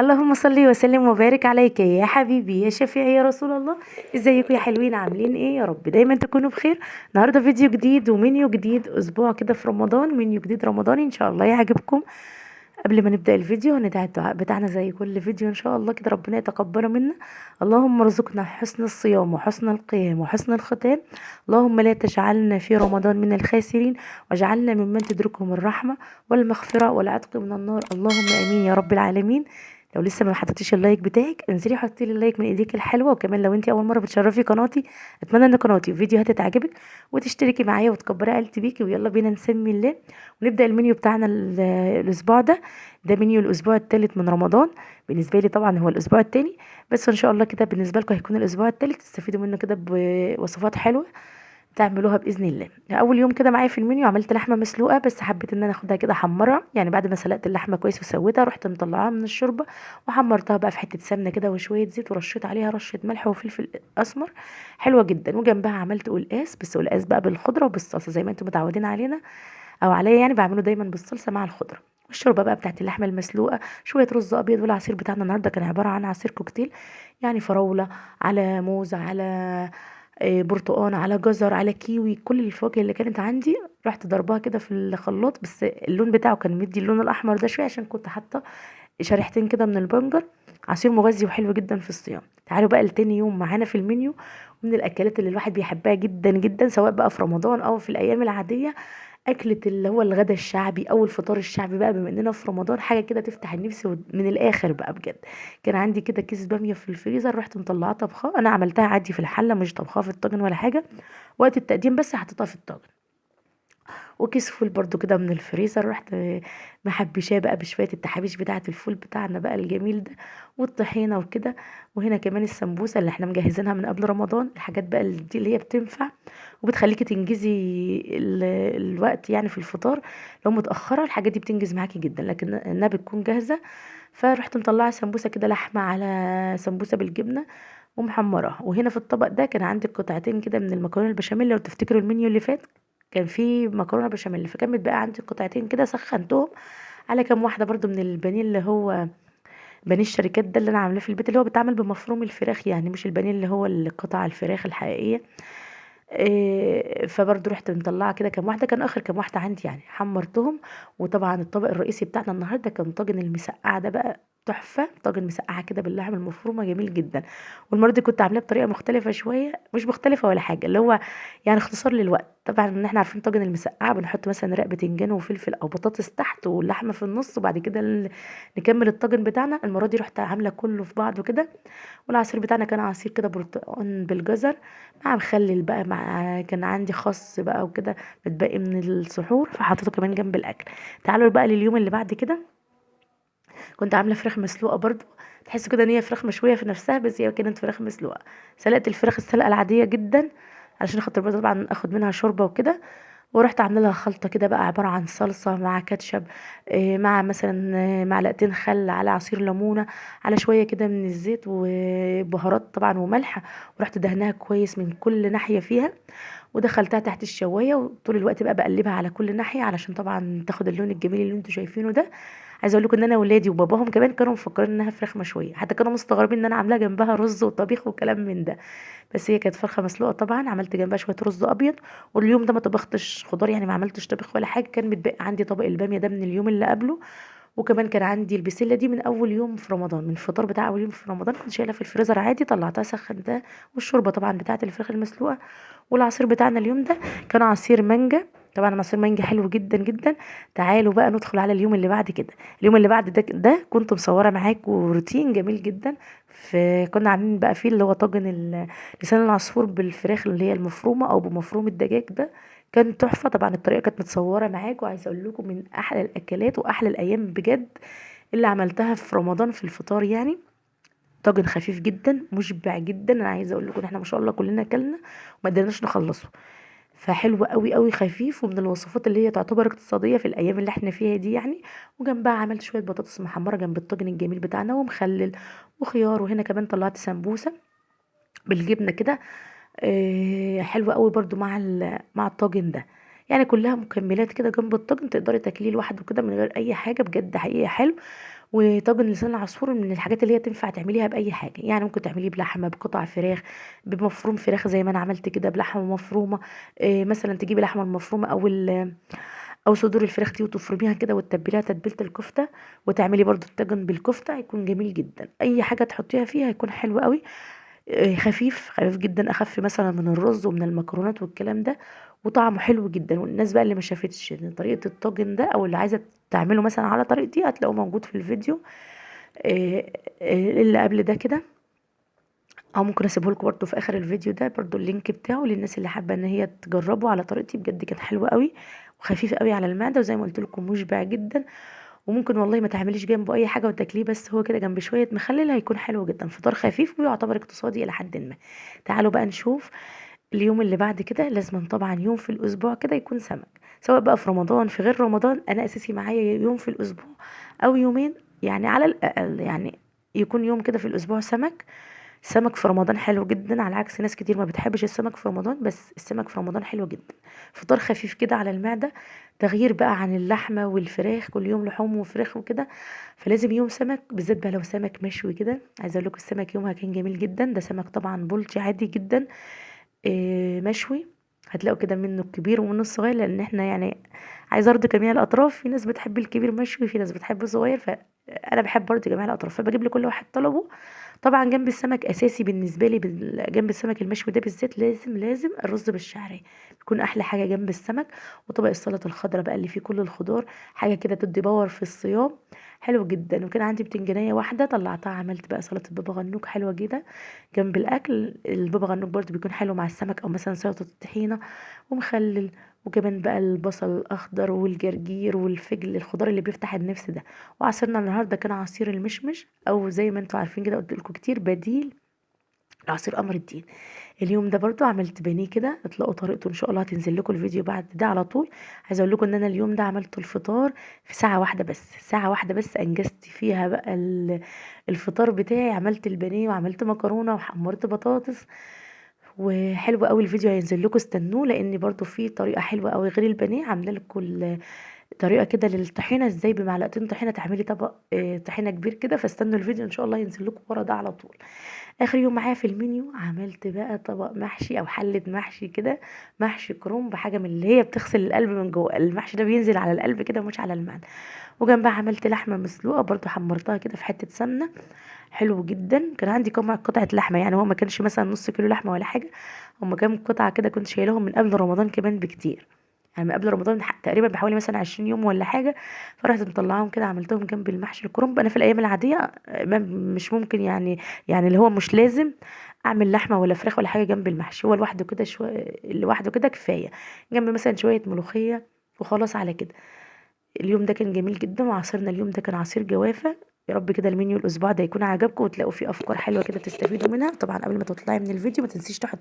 اللهم صل وسلم وبارك عليك يا حبيبي يا شفيعي يا رسول الله. ازيكم يا حلوين؟ عاملين ايه؟ يا رب دايما تكونوا بخير. النهارده فيديو جديد ومنيو جديد، اسبوع كده في رمضان، منيو جديد رمضاني ان شاء الله يعجبكم. قبل ما نبدا الفيديو هندعي الدعاء بتاعنا زي كل فيديو ان شاء الله كده، ربنا يتقبله منا. اللهم ارزقنا حسن الصيام وحسن القيام وحسن الختام. اللهم لا تجعلنا في رمضان من الخاسرين، واجعلنا ممن تدركهم الرحمة والمغفرة والعتق من النار. اللهم امين يا رب العالمين. لو لسه ما حطيتيش ال like بتاعك، انزلي حطي لي ال like من ايديك الحلوة. وكمان لو انت اول مرة بتشرفي قناتي، اتمنى ان قناتي وفيديوهاتي تعجبك وتشتركي معايا وتكبري عيلتي بيكي. ويلا بينا نسمي الله ونبدا المنيو بتاعنا الاسبوع ده. ده منيو الاسبوع الثالث من رمضان، بالنسبة لي طبعا هو الاسبوع الثاني، بس ان شاء الله كده بالنسبة لكم هيكون الاسبوع الثالث، تستفيدوا منه كده بوصفات حلوة تعملوها باذن الله. اول يوم كده معايا في المنيو عملت لحمه مسلوقة، بس حبيت ان انا اخدها كده احمرها، يعني بعد ما سلقت اللحمة كويس وسويتها رحت مطلعاها من الشوربة وحمرتها بقى في حتة سمنه كده وشوية زيت، ورشيت عليها رشه ملح وفلفل اسمر، حلوة جدا. وجنبها عملت قلقاس، بس قلقاس بقى بالخضره وبالصلصه زي ما انتم متعودين علينا او عليا، يعني بعمله دايما بالصلصه مع الخضرة. والشوربه بقى بتاعت اللحمة المسلوقه، شوية رز ابيض. والعصير بتاعنا النهارده كان عبارة عن عصير كوكتيل، يعني فراوله على موز على برتقان على جزر على كيوي، كل الفواكه اللي كانت عندي رحت ضربها كده في الخلاط، بس اللون بتاعه كان مدي اللون الاحمر ده شوية عشان كنت حاطه شريحتين كده من البنجر. عصير مغذي وحلو جدا في الصيام. تعالوا بقى لتاني يوم معانا في المنيو، ومن الاكلات اللي الواحد بيحبها جدا جدا سواء بقى في رمضان او في الايام العادية، اكله اللي هو الغدا الشعبي او الفطار الشعبي بقى بما اننا في رمضان، حاجة كده تفتح النفس من الاخر بقى بجد. كان عندي كده كيس باميه في الفريزر، رحت مطلعاه طبخاه، انا عملتها عادي في الحلة مش طبخاه في الطاجن ولا حاجة، وقت التقديم بس حطيتها في الطاجن. وكيس فول برضو كده من الفريزر، رحت محبشاه بقى بشوية التحابيش بتاعه الفول بتاعنا بقى الجميل ده، والطحينه وكده. وهنا كمان السمبوسه اللي احنا مجهزينها من قبل رمضان، الحاجات بقى دي اللي هي بتنفع وبتخليكي تنجزي الوقت يعني في الفطار لو متاخرة، الحاجات دي بتنجز معاكي جدا، لكن انها بتكون جاهزة. فرحت مطلعه سمبوسة كده لحمه على سمبوسة بالجبنه ومحمراها. وهنا في الطبق ده كان عندي قطعتين كده من المكرونه البشاميل، لو تفتكروا المنيو اللي فات كان في مكرونه بشاميل، فكان متبقى عندي قطعتين كده سخنتهم على كام واحدة برضو من البانيه اللي هو بانيه الشركات ده اللي انا عاملاه في البيت، اللي هو بيتعمل بمفروم الفراخ، يعني مش البانيه اللي هو القطع الفراخ الحقيقية. فبرضو رحت مطلعه كده كام واحدة، كان اخر كام واحدة عندي يعني، حمرتهم. وطبعا الطبق الرئيسي بتاعنا النهارده كان طاجن المسقعه ده بقى تحفة، طاجن مسقعه كده باللحمه المفرومه جميل جدا. والمرة دي كنت عاملاه بطريقة مختلفة شوية، مش مختلفة ولا حاجة، اللي هو يعني اختصار للوقت. طبعا ان احنا عارفين طاجن المسقعه بنحط مثلا رق بتنجان وفلفل او بطاطس تحت واللحمة في النص، وبعد كده نكمل الطاجن بتاعنا. المرة دي رحت عامله كله في بعضه كده. والعصير بتاعنا كان عصير كده برتقان بالجزر مع مخلل بقى، مع كان عندي خس بقى وكده متبقي من السحور فحطيته كمان جنب الاكل. تعالوا بقى لليوم اللي بعد كده، كنت عامله فراخ مسلوقة برضو، تحسوا كده ان هي فراخ مشوية في نفسها، بس هي كانت فراخ مسلوقة. سلقت الفراخ السلقه العادية جدا علشان خاطر برضو طبعا اخد منها شوربة وكده. ورحت عامله لها خلطه كده بقى عبارة عن صلصه مع كاتشب، مع مثلا معلقتين خل على عصير ليمونه على شوية كده من الزيت وبهارات طبعا وملح، ورحت دهناها كويس من كل ناحية فيها، ودخلتها تحت الشوايه، وطول الوقت بقى بقلبها على كل ناحية علشان طبعا تاخد اللون الجميل اللي انتوا شايفينه ده. عايزه اقول لكم ان انا ولادي وباباهم كمان كانوا مفكرين انها فراخ مشوية، حتى كانوا مستغربين ان انا عاملاها جنبها رز وطبيخ وكلام من ده، بس هي كانت فرخة مسلوقة طبعا. عملت جنبها شوية رز ابيض، واليوم ده ما طبختش خضار، يعني ما عملتش طبيخ ولا حاجة، كان متبقي عندي طبق الباميه ده من اليوم اللي قبله، وكمان كان عندي البسله دي من اول يوم في رمضان، من الفطار بتاع اول يوم في رمضان كنت شايلها في الفريزر عادي، طلعتها سخنتها. والشوربه طبعا بتاعه الفراخ المسلوقه. والعصير بتاعنا اليوم ده كان عصير مانجا، طبعا عصير مانجا حلو جدا جدا. تعالوا بقى ندخل على اليوم اللي بعد كده. اليوم اللي بعد ده كنت مصوره معاكم روتين جميل جدا، في كنا عاملين بقى فيه اللي هو طاجن لسان العصفور بالفراخ اللي هي المفرومه او بمفروم الدجاج ده، كان تحفة. طبعا الطريقة كانت متصورة معاكم، وعايزه اقول لكم من احلى الاكلات واحلى الايام بجد اللي عملتها في رمضان في الفطار. يعني طاجن خفيف جدا مشبع جدا، انا عايزه اقول لكم ان احنا ما شاء الله كلنا اكلنا وما قدرناش نخلصه، فحلو قوي قوي خفيف، ومن الوصفات اللي هي تعتبر اقتصادية في الايام اللي احنا فيها دي يعني. وجنبها عملت شوية بطاطس محمرة جنب الطاجن الجميل بتاعنا، ومخلل وخيار. وهنا كمان طلعت سمبوسة بالجبنه كده، حلوة قوي برضو مع الطاجن ده. يعني كلها مكملات كده جنب الطاجن، تقدري تاكليه لوحده كده من غير اي حاجة، بجد حقيقي حلو. وطاجن لسان العصفور من الحاجات اللي هي تنفع تعمليها باي حاجة، يعني ممكن تعمليه بلحمه، بقطع فراخ، بمفروم فراخ زي ما انا عملت كده بلحمه مفرومه. مثلا تجيبي لحمه المفرومه او صدور الفراخ دي وتفرميها كده وتتبليها تتبيله الكفتة، وتعملي برضو الطاجن بالكفته، هيكون جميل جدا. اي حاجة تحطيها فيها هيكون حلو قوي. خفيف خفيف جدا، اخف مثلا من الرز ومن المكرونات والكلام ده، وطعمه حلو جدا. والناس بقى اللي ما شافتش طريقه الطاجن ده او اللي عايزه تعمله مثلا على طريقتي هتلاقوه موجود في الفيديو اللي قبل ده كده، او ممكن اسيبه لكم برده في اخر الفيديو ده برده ال link بتاعه للناس اللي حابة ان هي تجربه على طريقتي. بجد كان حلو قوي وخفيف قوي على المعدة، وزي ما قلت لكم مشبع جدا، وممكن والله ما تعمليش جنبه اي حاجة وتاكليه بس هو كده جنب شوية مخلل هيكون حلو جدا. فطار خفيف ويعتبر اقتصادي الى حد ما. تعالوا بقى نشوف اليوم اللي بعد كده. لازم طبعا يوم في الاسبوع كده يكون سمك، سواء بقى في رمضان في غير رمضان، انا اساسي معايا يوم في الاسبوع او يومين، يعني على الاقل يعني يكون يوم كده في الاسبوع سمك. السمك في رمضان حلو جدا، على عكس ناس كتير ما بتحبش السمك في رمضان، بس السمك في رمضان حلو جدا. فطار خفيف كده على المعدة، تغيير بقى عن اللحمة والفراخ، كل يوم لحوم وفراخ وكده، فلازم يوم سمك، بالذات بقى لو سمك مشوي كده. عايزه اقول لكم السمك يومها كان جميل جدا. ده سمك طبعا بلطي عادي جدا، مشوي، هتلاقوا كده منه الكبير ومنه الصغير، لان احنا يعني عايزه ارضي جميع الاطراف، في ناس بتحب الكبير مشوي، في ناس بتحب الصغير، فانا بحب برضه جميع الاطراف، فبجيب لكل واحد طلبه. طبعا جنب السمك اساسي بالنسبة لي، جنب السمك المشوي ده بالذات لازم لازم الرز بالشعريه، بيكون احلى حاجة جنب السمك. وطبق السلطة الخضراء بقى اللي فيه كل الخضار، حاجة كده تدي power في الصيام، حلو جدا. وكان عندي بتنجانيه واحدة طلعتها، عملت بقى سلطة بابا غنوج حلوة كده جنب الاكل. البابا غنوج برضو بيكون حلو مع السمك، او مثلا سلطة الطحينه ومخلل، وكمان بقى البصل الاخضر والجرجير والفجل، الخضار اللي بيفتح النفس ده. وعصيرنا النهارده كان عصير المشمش، او زي ما انتوا عارفين كده قلت لكم كتير، بديل لعصير قمر الدين. اليوم ده برضو عملت بانيه كده، هتلاقوا طريقته ان شاء الله هتنزل لكم الفيديو بعد ده على طول. عايزه اقول لكم ان انا اليوم ده عملت الفطار في ساعة واحدة بس، ساعة واحدة بس انجزت فيها بقى الفطار بتاعي. عملت البانيه وعملت مكرونه وحمرت بطاطس، وحلو قوي الفيديو هينزل لكم، استنوه، لان برضو في طريقه حلوة قوي غير البانيه. عامله لكم طريقه كده للطحينه، ازاي بمعلقتين طحينه تعملي طبق طحينه كبير كده، فاستنوا الفيديو ان شاء الله ينزل لكم ورا ده على طول. اخر يوم معايا في المنيو عملت بقى طبق محشي او حله محشي كده، محشي كرنب، حاجة من اللي هي بتغسل القلب من جوه، المحشي ده بينزل على القلب كده مش على المعدة. وجنبها عملت لحمه مسلوقة برضو، حمرتها كده في حتة سمنه، حلو جدا. كان عندي كم قطعه لحمه، يعني هو ما كانش مثلا نص كيلو لحمه ولا حاجة، هما كام قطعه كده كنت شايلهم من قبل رمضان كمان بكتير، يعني من قبل رمضان تقريبا بحوالي مثلا 20 يوم ولا حاجة. فرحت مطلعاهم كده عملتهم جنب المحشي الكرنب. انا في الايام العادية مش ممكن يعني اللي هو مش لازم اعمل لحمه ولا فراخ ولا حاجة جنب المحشي، هو لوحده كده شوية، لوحده كده كفاية، جنب مثلا شوية ملوخية وخلاص على كده. اليوم ده كان جميل جدا، وعصيرنا اليوم ده كان عصير جوافه. يا رب كده المنيو الاسبوع ده يكون عجبكم وتلاقوا فيه افكار حلوة كده تستفيدوا منها. طبعا قبل ما تطلعي من الفيديو ما تنسيش تحطي